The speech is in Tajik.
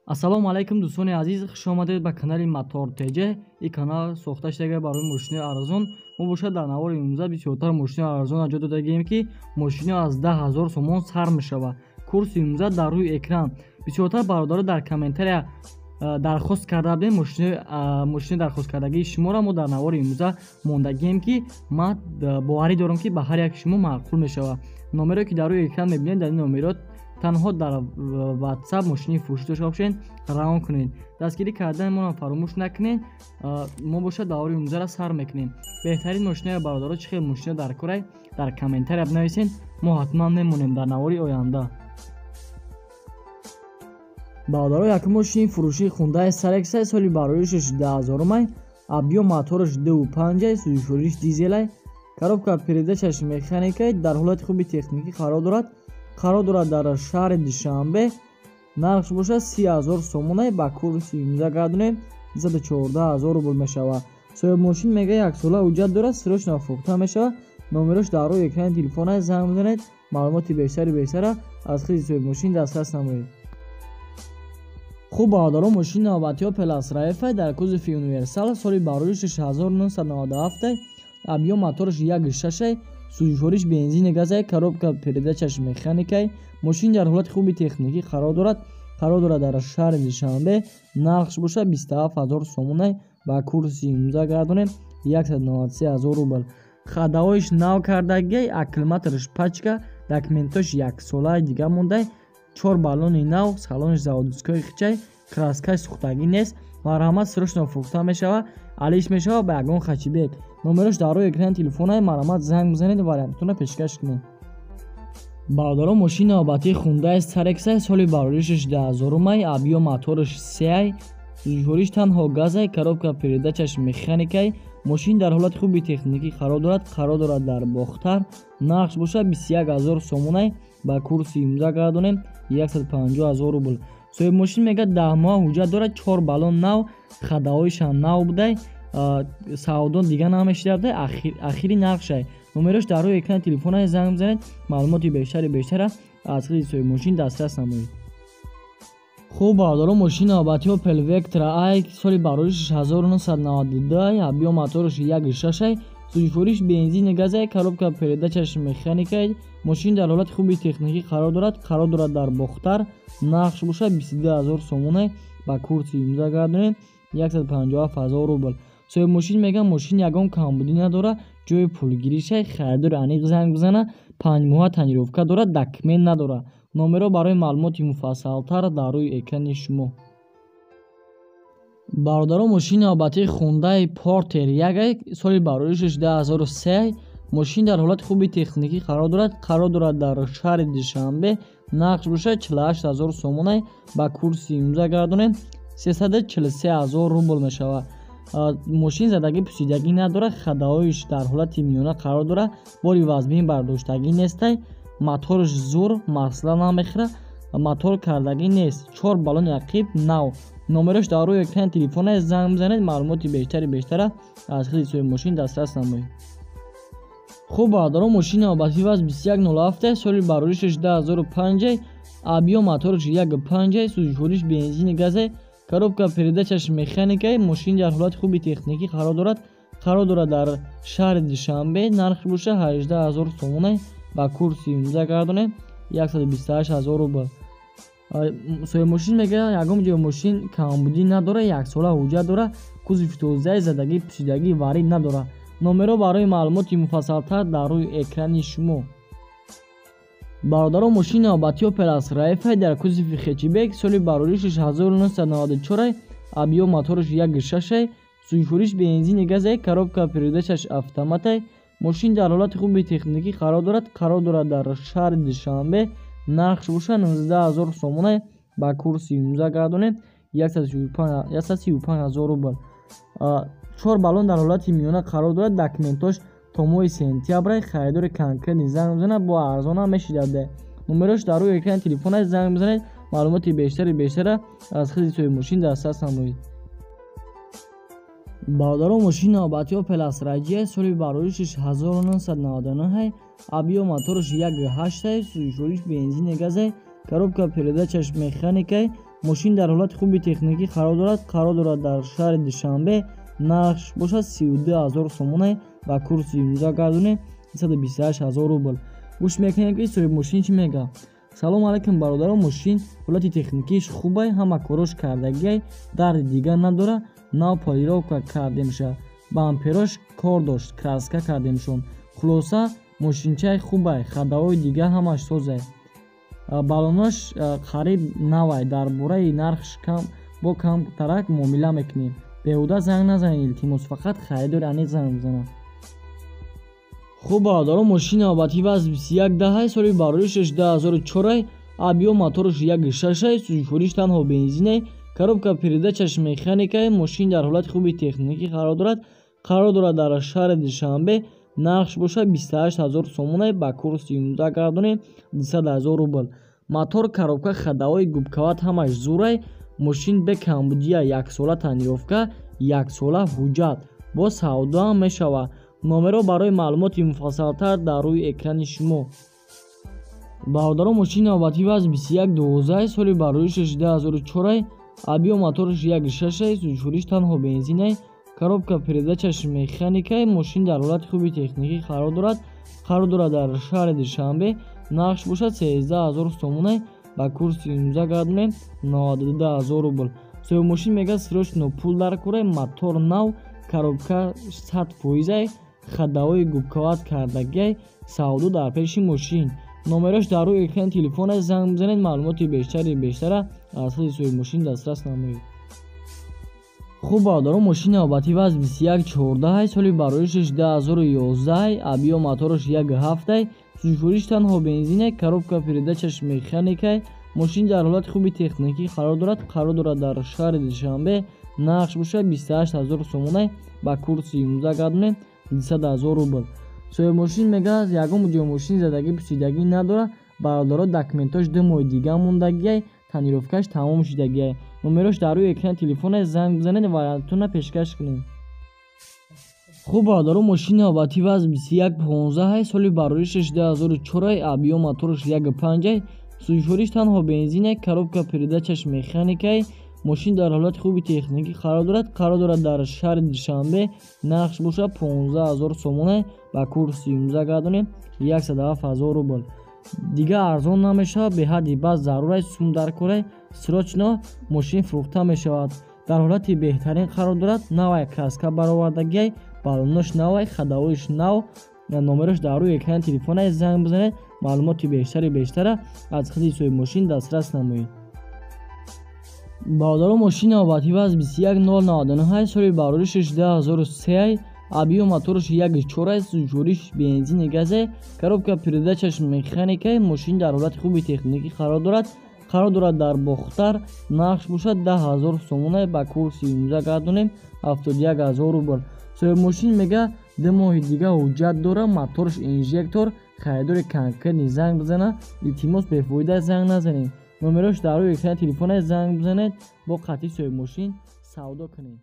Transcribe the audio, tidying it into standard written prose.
Ассалому алайкум, дӯстони азиз, хуш омадед ба канали Мотор ТЖ. Ин канал сохта шудага барои мошинои арзон. Мо бошад, дар навори имрӯза бисёртар мошинои арзон ҷо додагием, ки мошино аз 10 000 сомон сар мешавад. Курси имрӯза дар рӯи экран. Бисёртар бародаро дар комментария дархост карда будем. Мошинои дархосткардагии шуморо мо дар навори имрӯза мондагием, ки ман боварӣ дорам, ки ба ҳар яки шумо маъқул мешавад. Номеро, ки дар рӯи экран мебинед, дар ин номеро танҳо дар WhatsApp мошини фурӯшӣ дошта бошед, равон кунед. Дастгирӣ кардани моро фаромӯш накунед. Мо бошад, давори имрӯзаро сар мекунем. Беҳтарин мошинаи бародаро, чӣ хел мошина дар корай, дар комментария бинависед, мо ҳатман мемонем дар навори оянда. Бародаро, якум мошини фурӯшии Хундай Сарексай, соли бароишаш 2000-умай, объём мотораш 2,5-ай, сӯзишвориш дизелай, коробка передачаш механикай, дар ҳолати хуби техникӣ қарор дорад. Қарор дорад дар шаҳри Душанбе. Нархш бошад, 30 000 сомонай, ба курси имза гардонем, 214 000 рубл мешавад. Соҳибмошин мега, яксола ҳуҷҷат дорад, срочно фурӯхта мешавад. Номерош дар рӯи экрани телефонай, занг бизанед, маълумоти бештари бештара аз худи соҳибмошин дастрас намоед. Хуб, бародаро, мошини навбатиҳо Опел Астра Ф дар кузови универсал, соли бароишаш 1997, объём мотораш 1,6, сӯзишвориш бензини газай, коробка передачаш механикай. Мошин дар ҳолати хуби техникӣ қарор дорад. Қарор дорад дар шаҳри Душанбе. Нархш бошад, 27 000 сомонай, ба курси имрӯза гардонем, 193 000 рубл. Ходовоиш нав кардагиай, аккумулятораш пачка, документош яксолаи дига мондай, чор баллони нав, салониш заводской хичай, краскаш сӯхтагӣ нест. Марҳамат, срочно фурӯхта мешавад, алиш мешавад ба ягон хэтчбек. Номерош дар рӯи экрани телефонай, марҳамат, занг бизанед, вариантатонро пешкаш кунед. Бародаро, мошини навбатии Хундай Сарексай, соли бароришаш 2000-умай, объём мотораш сеай, сӯзишвориш танҳо газай, коробка передачаш механикай. Мошин дар ҳолати хуби техникӣ қарор дорад. Қарор дорад дар Бохтар. Нархш бошад, 21 000 сомонай, ба курси имза гардонем, 150 000 рубл. Соҳибмошин мегӯяд, 10 моҳ ҳуҷҷат дорад, чор баллон нав, ходовоишам нав будай, савдо дига намешида будай, ахири нархшай. Номерош дар рӯи экрани телефонай, занг бизанед, маълумоти бештари бештара аз худи соҳибмошин дастрас намоед. Хуб, бародаро, мошини навбатии Опел Вектра ай, соли бароришаш 1992, объём мотораш 1,6, сӯзишвориш бензини газай, коробка передачаш механикай. Мошин дар ҳолати хуби техникӣ қарор дорад. Қарор дорад дар Бохтар. Нархш бошад, 22 000 сомонай, ба курси имза гардонем, 157 000 рубл. Соҳибмошин мегӯяд, мошин ягон камбудӣ надорад, ҷои пулгиришай, харидори аниқ занг бизана, 5 моҳа тонировка дорад, документ надорад. Номеро барои маълумоти муфассалтар дар рӯи экрани шумо. Бародаро, мошини навбатии Хундай Портер ягай, соли бароришаш 2003. Мошин дар ҳолати хуби техникӣ қарор дорад. Қарор дорад дар шаҳри Душанбе. Нархш бошад, 48 000 сомонай, ба курси имза гардонем, 343 000 рубл мешавад. Мошин задагӣ пусидагӣ надорад, ходовоиш дар ҳолати миёна қарор дорад, бори вазмин бардоштагӣ нестай, мотораш зур, масла намехӯрад, мотор кардагӣ нест, чор баллони ақиб нав. Номерош дар рӯи экрани телефонай, занг бизанед, маълумоти бештари бештара аз худи соҳибмошин дастрас намоед. Хуб, бародаро, мошини навбатии ВАЗ 2107, соли бароришаш 2005, объём мотораш 1,5, сӯзишвориш бензини газай, коробка передачаш механикай. Мошин дар ҳолати хуби техникӣ қарор дорад. Қарор дорад дар шаҳри Душанбе. Нархи боша, 18 000 сомонай, ба курси имза гардонем, 128 000 рубл. Соҳибмошин мегӯяд, ягон ҷои мошин камбудӣ надорад, яксола ҳуҷҷат дорад, кузови тозаи, задагӣ пусидагӣ варид надорад. Номеро барои маълумоти муфассалтар дар рӯи экрани шумо. Бародаро, мошини навбатии Опел Астра Ф дар кузови хэтчбек, соли бароришаш 1994, объём мотораш 1,6, сӯзишвориш бензини газай, коробка передачаш автоматай. Мошин дар ҳолати хуби техникӣ қарор дорад. Қарор дорад дар шаҳри Душанбе. Нархш бошад, 19 000 сомонай, ба курси имза гардонем, 135 000 рубл. Чор баллон дар ҳолати миёна қарор дорад, документош то моҳи сентябрай, харидори конкретный занг бизанад, бо арзонам мешидад. Номерош дар рӯи экрани телефонай, занг бизанед, маълумоти бештари бештара аз худи соҳибмошин дастрас намоед. Бародаро, мошини навбатии Опел Астра J, соли бароришаш 1999, объём мотораш 1,8, сӯзишвориш бензини газай, коробка передачаш механикай. Мошин дар ҳолати хуби техникӣ қарор дорад. Қарор дорад дар шаҳри Душанбе. Нархш бошад 32 000 сомонай, ба курси имрӯза гардонем 228 000 рубл. Гӯш мекунем, ки соҳиби мошин чӣ мегӯяд. Салом алайкум, бародарон. Мошин ҳолати техникиш хубай, ҳама корош кардагиай, дарди дигар надора. Нав полировка кардемша, бамперош кор дошт, краска кардемшон. Хулоса, мошинчаи хубай, ходовой дигар ҳамаш созай, баллонош қариб навай. Дар бораи нархш бо камтарак муомила мекунем. Беҳуда занг назанед, илтимос, фақат харидори аниқ занг бизанад. Хуб, бародарон, мошини навбатӣ ВАЗ 2110, соли бароришаш 2004, объём мотораш 1,6, сӯзишвориш танҳо бензинай, коробка передачаш механикай. Мошин дар ҳолати хуби техникӣ қарор дорад. Қарор дорад дар шаҳри Душанбе. Нархш бошад 28 000 сомонай, ба курси имрӯза гардонем 200 000 рубл. Мотор, коробка, ходовой, губкават ҳамаш зурай. Мошин бе камбудия, яксола тонировка, яксола ҳуҷҷат, бо савдоам мешавад. Номерҳо барои маълумоти муфассалтар дар рӯи экрани шумо. Бародарон, мошини навбатӣ ВАЗ 2112, соли бароришаш 2004, объём мотораш 1,6, сӯзишвориш танҳо бензинай, коробка передачаш механикай. Мошин дар ҳолати хуби техникӣ қарор дорад. Қарор дорад дар шаҳри Душанбе. Нархш бошад 13 000 сомонай, ба курси имрӯза гардонем 92 000 рубл. Соҳиби мошин мегӯяд, срочно пул дар корай. Мотор нав, коробка 100 фоизай, ходовой, губкават кардагиай, савдо дар пеши мошин. Номерош дар рӯи экрани телефон аст, занг бизанед, маълумоти бештари бештара аз худи соҳиби мошин дастрас намоед. Хуб, бародарон, мошини навбатӣ ВАЗ 2114, соли бароришаш 2011, объём мотораш 1,7, сӯзишвориш танҳо бензинай, коробка передачаш механикай. Мошин дар ҳолати хуби техникӣ қарор дорад. Қарор дорад дар шаҳри Душанбе. Нархш бошад 28 000 сомонай, ба курси имрӯза гардонем 200 000 рубл. Соҳиби мошин мегӯяд, ягон ҷои мошин задагӣ пусидагӣ надорад. Бародаро, документош 2 моҳи дига мондагиай, тонировкаш тамом шудагиай. Номерош дар рӯи экрани телефон аст, занг бизанед, вариантона пешкаш кунем. Хуб, бародаро, мошини навбатӣ ВАЗ 2115, соли бароришаш 2004, объём мотораш 1,5, сӯзишвориш танҳо бензинай, коробка передачаш механикай. Мошин дар ҳолати хуби техникӣ қарор дорад. Қарор дорад дар шаҳри Душанбе. Нархш бошад 15 000 сомонай, ба курси имрӯза гардонем 107 000 рубл. Дигар арзон намешавад. Беҳадди бас зарурай, сум дар корай, срочно мошин фурӯхта мешавад. Дар ҳолати беҳтарин қарор дорад, навай краска баровардагиай, баллонош навай, ходовоиш нав. Номерош дар рӯи экрани телефонай, занг бизанед, маълумоти бештари бештара аз худи соҳиби мошин дастрас намоед. Бародарон, мошини навбатӣ ВАЗ 21099, соли бароришаш 2003, объём мотораш 1,4, сӯзишвориш бензини газай, коробка передачаш механикай. Мошин дар ҳолати хуби техникӣ қарор дорад. Қарор дорад дар Бохтар. Нархш бошад 10 000 сомонай, ба курси имрӯза гардонем 71 000 рубл. Соҳиби мошин мегӯяд, 2 моҳи дига ҳуҷҷат дорад, мотораш инжектор. Харидори конкретный занг бизанад, илтимос, бефоида занг назанед. Номерош дар рӯи экрани телефон аст, занг бизанед, бо қатъи соҳиби мошин савдо кунед.